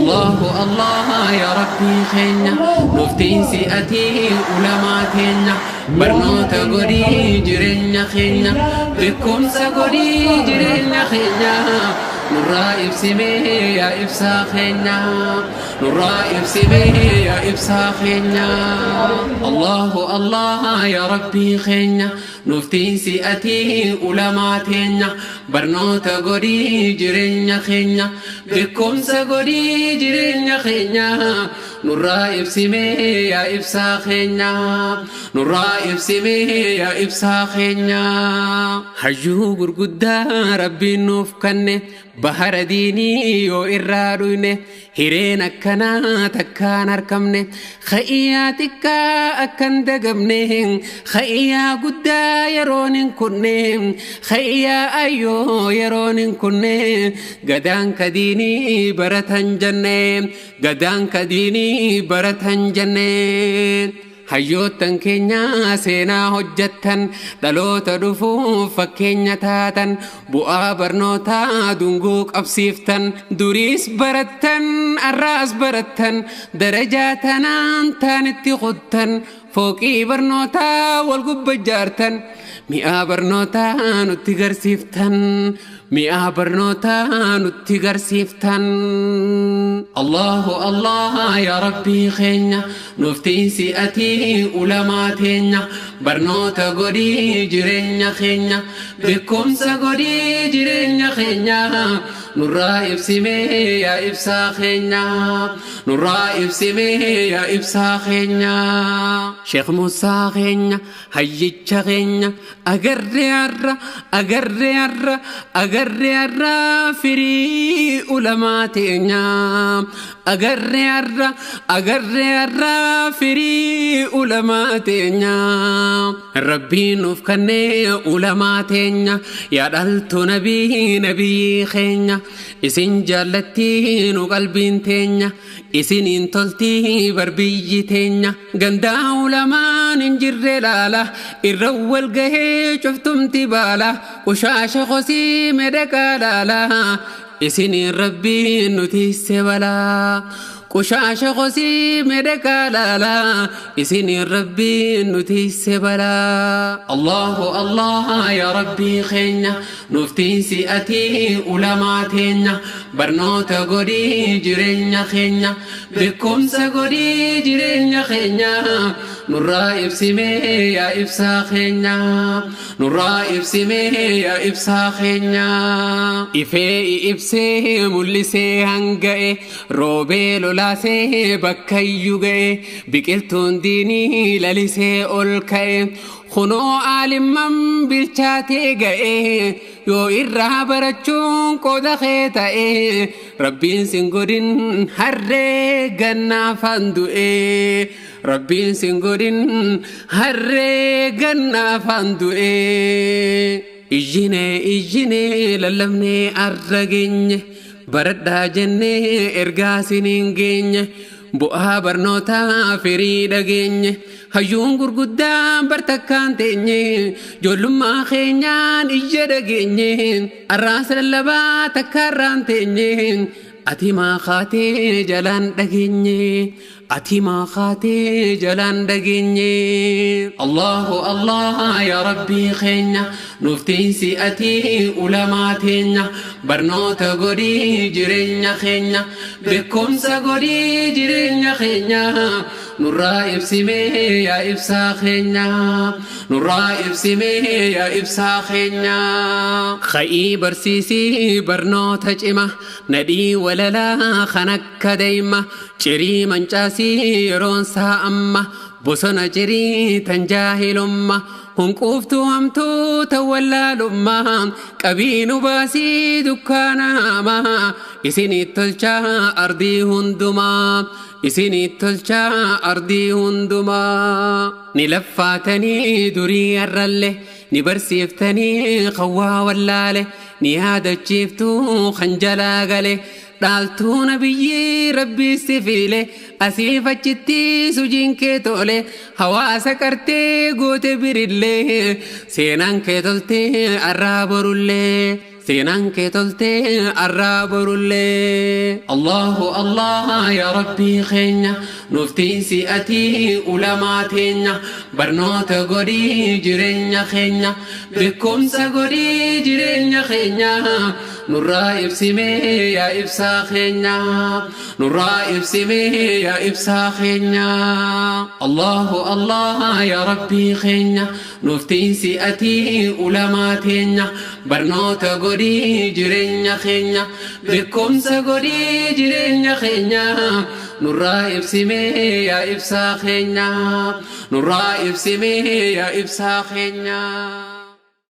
Allahu Allah ya Rabbii keenya, nuuf ati ulamaa teenya, barnoota godhii jireenya keenya, beekumsa godhii jireenya keenya, nurraa ibsimee yaa ibsaa keenya, nurraa ibsimee yaa ibsaa keenya. Allahu Allah ya Rabbii keenya, nuuf ati ulamaa teenya, barnoota godhii jireenya keenya, beekumsa godhii jireenya keenya, nurraa ibsimee yaa ibsaa keenya, nurraa ibsimee yaa ibsaa keenya. Hayyuu gurguddaa Rabbiin nuuf kenne, bahara diinii yoo irraa dhuyne, hireen akkanaa takkaan argamne, khayyaa xiqqaa akkan dagamne, khayyaa guddaa yeroon hin kunne, khayyaa ayyoo yeroon hin kunne, gadaan kadiinii baratan jenne, gadaan kadiinii baratan jenne. Hayyoottan keenya seenaa hojjettan, dhaloota dhufuuf fakkeenya taatan, bu'aa barnootaa dungoo qabsiiftan, duriis barattan arraas barattan, darajaa tanaan taanitti kuttan, fooqii barnootaa wal gubba ijaartan, mi'aa barnootaa nutti garsiiftan, mi'aa barnootaa nutti garsiiftan. Allahu Allah ya Rabbii keenya, nuuf ati ulamaa teenya, barnoota godhii jireenya keenya, beekumsa godhii jireenya keenya, nurraa ibsimee yaa ibsaa keenya, nurraa ibsimee yaa ibsaa keenya. Sheekh Musaa keenya, hayyicha keenya, agarree har'a, agarree har'a, agarree har'a firii ulamaa teenya, agarree har'a, agarree har'a firii ulamaa teenya. Rabbiin nuuf kennee ulamaa teenya, yaa dhaltu nabii nabiyyi keenya, isin jaallattii nu qalbiin teenya, isiniin toltii barbiyyi teenya, gandaa ulamaan hin jirre laala, irra wal gahee cuftumti baala, qushaasha qosii medhaqaa laala, isiniin Rabbiin nuti balaa. Qushaasha qosii medhaqaa laala, isiniin Rabbiin nuti balaa. Allahu Allah ya Rabbii keenya, nuuf ati ulamaa teenya, barnoota godhii jireenya keenya, beekumsa godhii jireenya keenya, nurraa ibsimee yaa ibsaa keenya, nurraa ibsimee yaa ibsaa keenya. Ifee ibsee mul'isee hanga'e, roobee lolaasee bakka iyyuu ga'e, biqiltuun diinii lalisee ol ka'e, kunoo aalimman bilchaatee ga'e, yoo irraa barachuun qooda kee ta'e, Rabbiin sin godhin harree gannaafaan du'e, Rabbiin sin godhin harree gannaafaan du'e. Iyyinee iyyinee lallabnee arra geenye, baradhaa jennee ergaa siniin geenye, bu'aa barnootaa firii dhageenye, hayyuun gurguddaan bartakkaan teenye, ijoollummaa keenyaan iyya dhageenye, arraas lallabaa takkaarraan teenye, ati maa kaatee jalaan dhageenye, ati maa kaatee jalaan dhageenye. Allahu Allah ya Rabbii keenya, nuuf ati ulamaa teenya, barnoota godhii jireenya keenya, beekumsa godhii jireenya keenya, nurraa ibsimee yaa ibsaa keenya, nurraa ibsimee yaa ibsaa keenya. Kha'ii barsiisii barnoota cima, nadhii walalaa kan akka deema, cirii mancaasii yeroon saa amma, bosona cirii tan jaahilummaa, hunquuftuu hamtuu tan wallaalummaa, qabiinu baasii dukkaanaamaa, isinii tolchaa ardii hundumaa, isinii tolchaa ardii hundumaa. Ni laffaatanii durii har'alle, ni barsiiftanii qawwaa wallaale, ni yaadachiiftuu kan jalaa gale, dhaaltuu nabiyyi Rabbii si fiile, asiif achitti sujiin kee tole, hawaasa qartee goote birillee, seenaan kee toltee arraa borullee. Seenaan kee toltee arraa borullee. Allahu Allah yaa Rabbii keenya, nuuf tiisi ati ulamaa teenya. Barnoota godhii jireenya keenya, beekumsa godhii jireenya keenya. Nurraa ibsimee yaa ibsaa keenya, nurraa ibsimee yaa ibsaa keenya. Allahu Allah yaa Rabbii keenya, nuuf tiisi ati ulamaa teenya. Barnoota godhii jireenya keenya, beekumsa godhii jireenya keenya. Nurraa ibsimee yaa ibsaa keenya, nurraa ibsimee yaa ibsaa keenya.